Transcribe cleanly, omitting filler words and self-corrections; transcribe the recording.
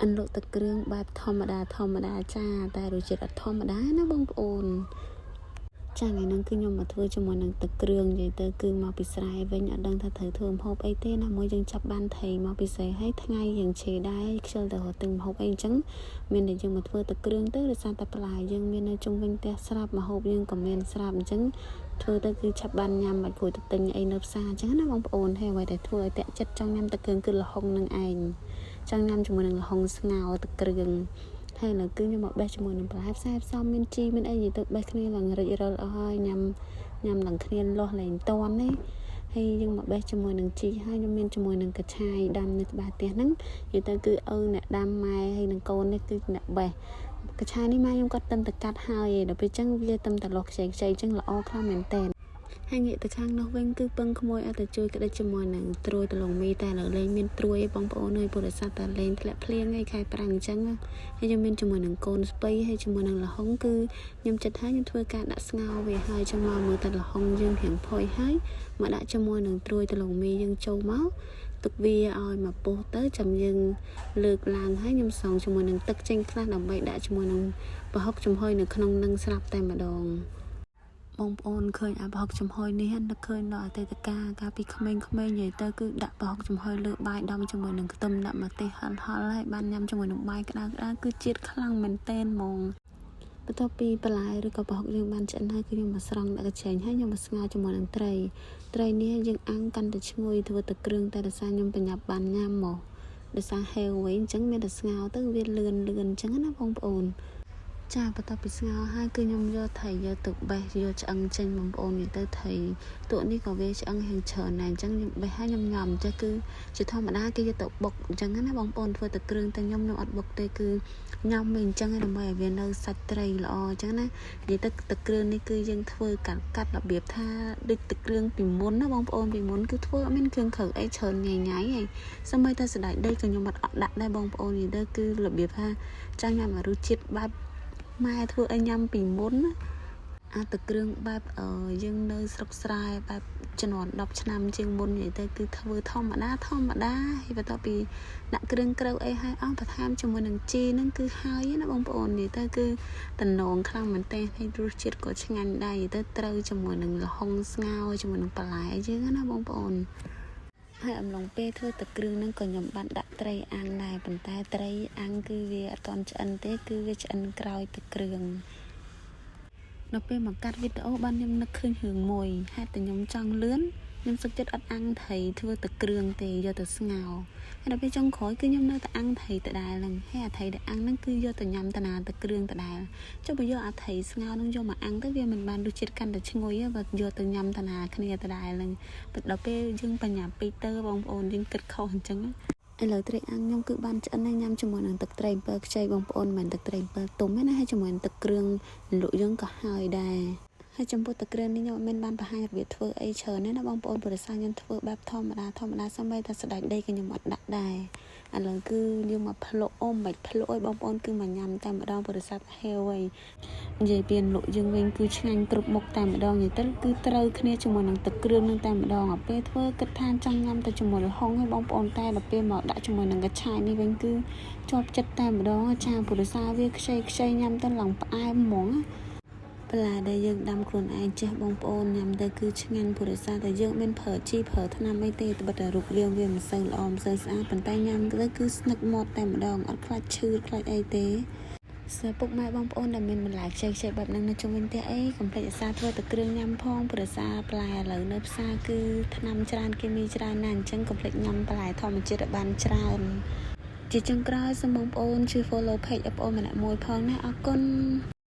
អន្លក់ទឹកគ្រឿងបែបធម្មតាធម្មតាចាតែរសជាតិអត់ធម្មតាណាបងប្អូនចាថ្ងៃហ្នឹងគឺខ្ញុំមកធ្វើជាមួយនឹងទឹកគ្រឿងនិយាយទៅគឺមកពីស្រែវិញអត់ដឹងថាត្រូវធ្វើម្ហូបអីទេណាមួយយើងចាប់បានថៃមកពីស្រែហើយថ្ងៃយើងឆេដែរខ្ជិលទៅរកទិញម្ហូបអីអញ្ចឹងមានតែយើងមកធ្វើទឹកគ្រឿងទៅដោយសារតែបន្លែយើងមាននៅជុំវិញផ្ទះស្រាប់ម្ហូបយើងក៏មានស្រាប់អញ្ចឹងធ្វើទៅគឺឆាប់បានញ៉ាំមិនព្រួយទៅទិញអីនៅផ្សារអញ្ចឹងណាបងប្អូនហើយអ្វីដែលធ្វើឲ្យតាក់ចិត្តចង់ញ៉ាំទឹកគ្រឿងគឺល្ហុងនឹងឯងចង់ញ៉ាំជាមួយនឹងល្ហុងស្ងោរទឹកគ្រឿងហើយនៅគឺខ្ញុំមកបេះជាមួយនឹងបន្លែផ្សេងផ្សំមានជីមានអីនិយាយទៅបេះគ្នាឡើងរិចរិលអស់ហើយញ៉ាំញ៉ាំឡើងគ្នាលាស់លែងតន់ទេហើយយើងមកបេះជាមួយនឹងជីហើយខ្ញុំមានជាមួយនឹងកញ្ឆាយដាំនៅក្បែរផ្ទះហ្នឹងនិយាយទៅគឺឪអ្នកដាំម៉ែហើយនឹងកូននេះគឺអ្នកបេះកញ្ឆាយនេះម៉ែខ្ញុំគាត់ទឹមតែកាត់ហើយឯងដល់ពេលអញ្ចឹងវាទឹមតែលាស់ខ្ចីខ្ចីអញ្ចឹងល្អខ្លាំងមែនតើហើយងាកទៅខាងនោះវិញគឺពឹងក្មួយអត់ទៅជួយក្តិចជាមួយនឹងត្រួយដលងមីតែលើលែងមានត្រួយឯងបងប្អូនអើយព្រោះដោយសារតែលែងធ្លាក់ភ្លៀងឯងខែប្រាំងអញ្ចឹងហើយខ្ញុំមានជាមួយនឹងកូនស្ពៃហើយជាមួយនឹងល្ហុងគឺខ្ញុំចិត្តថាខ្ញុំធ្វើការដាក់ស្ងោរវាហើយចាំមកមើលតែល្ហុងយើងរៀងផុយហើយមកដាក់ជាមួយនឹងត្រួយដលងមីយើងចូលមកទុកវាឲ្យមកពុះទៅចាំយើងលើកឡើងហើយខ្ញុំសងជាមួយនឹងទឹកចេញខ្លះដើម្បីដាក់ជាមួយនឹងប្រហុកចំហុយនៅក្នុងនឹងស្រាប់តែម្ដងបងប្អូនឃើញអាប្រហុកចំហុយនេះនឹកឃើញដល់អតីតកាលកាលពីក្មេងៗនិយាយទៅគឺដាក់ប្រហុកចំហុយលើបាយដំជាមួយនឹងខ្ទឹមដាក់ម្ទេសហិលហិលហើយបានញ៉ាំជាមួយនឹងបាយក្តៅក្តៅគឺជាតិខ្លាំងមែនតែនហ្មងបន្ទាប់ពីបន្លែឬក៏ប្រហុកយើងបានឆ្អិនហើយគឺខ្ញុំមកស្រង់ដាក់កញ្ឆេងហើយខ្ញុំមកស្ងោរជាមួយនឹងត្រីត្រីនេះយើងអាំងកាន់តែឈ្ងុយធ្វើតែគ្រឿងតែដោយសារខ្ញុំបញ្ញាប់បានញ៉ាំមកដោយសារហេវវិញអញ្ចឹងមានតែស្ងោរទៅវាលឿនលឿនអញ្ចឹងណាបងប្អូនចាបន្ទាប់ពីស្ងោរហើយគឺខ្ញុំយកថៃយកទៅបេះយកឆ្អឹងចេញបងប្អូននិយាយទៅថៃទក់នេះក៏វាឆ្អឹងរៀងច្រើនដែរអញ្ចឹងខ្ញុំបេះហើយខ្ញុំញ៉ាំចេះគឺជាធម្មតាគេយកទៅបុកអញ្ចឹងណាបងប្អូនធ្វើតែគ្រឿងតែខ្ញុំខ្ញុំអត់បុកទេគឺញ៉ាំវិញអញ្ចឹងដើម្បីឲ្យវានៅសាច់ត្រីល្អអញ្ចឹងណានិយាយទៅទឹកគ្រឿងនេះគឺយើងធ្វើកាត់កាត់របៀបថាដូចទឹកគ្រឿងពីមុនណាបងប្អូនពីមុនគឺធ្វើអត់មានគ្រឿងក្រៅអីច្រើនញ៉ៃញ៉ៃឯងសម្បីតែសណ្តែកដីក៏ខ្ញុំអត់ដាក់ដែរបងប្អូននិយាយទៅគឺរបៀបថាចង់ញ៉ាំរសជាតិបែបម៉ែធ្វើឲ្យញ៉ាំពីមុនណាអាទឹកគ្រឿងបែបអឺយើងនៅស្រុកស្រែបែបជំនាន់10ឆ្នាំជាងមុននិយាយទៅគឺធ្វើធម្មតាធម្មតាហើយបន្ទាប់ពីដាក់គ្រឿងក្រៅអីហើយអស់បន្ថែមជាមួយនឹងជីហ្នឹងគឺហើយណាបងប្អូននិយាយទៅគឺតំណងខ្លាំងមែនទែនហើយរសជាតិក៏ឆ្ងាញ់ដែរនិយាយទៅត្រូវជាមួយនឹងល្ហុងស្ងោរជាមួយនឹងបន្លែយើងណាបងប្អូនហើយអំឡុងពេលធ្វើទឹកគ្រឿងហ្នឹងក៏ខ្ញុំបានដាក់ត្រីអាំងដែរប៉ុន្តែត្រីអាំងគឺវាអត់ទាន់ឆ្អិនទេគឺវាឆ្អិនក្រោយទឹកគ្រឿងដល់ពេលមកកាត់វីដេអូបានខ្ញុំនឹកឃើញរឿងមួយហេតុតែខ្ញុំចង់លឿនខ្ញុំសុខចិត្តអត់អាំងត្រីធ្វើទឹកគ្រឿងទេយកទៅស្ងោរហើយដល់ពេលចុងក្រោយគឺខ្ញុំនៅតែអាំងត្រីដដែលហ្នឹងហើយអាត្រីដែលអាំងហ្នឹងគឺយកទៅញ៉ាំតាណាទឹកគ្រឿងដដែលចុះបើយកអាត្រីស្ងោរហ្នឹងយកមកអាំងទៅវាមិនបានរសជាតិកាន់តែឈ្ងុយទេបើយកទៅញ៉ាំតាណាគ្នាដដែលហ្នឹងដល់ពេលយើងបញ្ញាពេកទៅបងប្អូនយើងគិតខុសអញ្ចឹងឥឡូវត្រីអាំងខ្ញុំគឺបានឆ្អិនហើយញ៉ាំជាមួយនឹងទឹកត្រីអំពិលខ្ចីបងប្អូនមិនមែនទឹកត្រីអំពិលទុំទេណាហើយជាមួយនឹងទឹកគ្រឿងលក់យើងក៏ហើយដែរហើយចំពោះទឹកគ្រឿងនេះខ្ញុំអត់មានបានបង្ហាញរបៀបធ្វើអីច្រើនទេណាបងប្អូនព្រោះដោយសារខ្ញុំធ្វើបែបធម្មតាធម្មតាសូម្បីតែសណ្តែកដីក៏ខ្ញុំអត់ដាក់ដែរឥឡូវគឺយើងមកភ្លក់អូមិនភ្លក់អើយបងប្អូនគឺមកញ៉ាំតែម្ដងព្រោះដោយសារហេវហើយនិយាយពីលក់យើងវិញគឺឆ្ងាញ់គ្រប់មុខតែម្ដងនិយាយទៅគឺត្រូវគ្នាជាមួយនឹងទឹកគ្រឿងនឹងតែម្ដងអាពេលធ្វើគិតថាចង់ញ៉ាំតែជាមួយល្ហុងឲ្យបងប្អូនតែដល់ពេលមកដាក់ជាមួយនឹងកញ្ឆាយនេះវិញគឺជាប់ចិត្តតែម្ដងចាព្រោះដោយសារវាខ្ចីខ្ចីញ៉ាំទៅឡើងផ្អែមហ្មងបន្លែដែលយើងដាំខ្លួនឯងចេះបងប្អូនញ៉ាំទៅគឺឆ្ងាញ់ព្រោះដោយសារតែយើងមានប្រើជីប្រើថ្នាំអីទេត្បិតតែរូបរាងវាមិនសូវល្អមិនសូវស្អាតប៉ុន្តែញ៉ាំទៅគឺស្នឹកមាត់តែម្ដងអត់ខ្លាចឈឺខ្លាចអីទេសពុកម៉ែបងប្អូនដែលមានបន្លែខ្ចីខ្ចីបែបហ្នឹងនៅជុំវិញផ្ទះអីកុំភ្លេចអាសាធ្វើតែគ្រឿងញ៉ាំផងព្រោះសារបន្លែឥឡូវនៅផ្សារគឺថ្នាំច្រើនគីមីច្រើនណាស់អញ្ចឹងកុំភ្លេចញ៉ាំបន្លែធម្មជាតិឲ្យបានច្រើនជាចុងក្រោយសូមបងប្អូនជួយ follow page បងប្អូនម្នាក់មួយផងណាអរគុណ។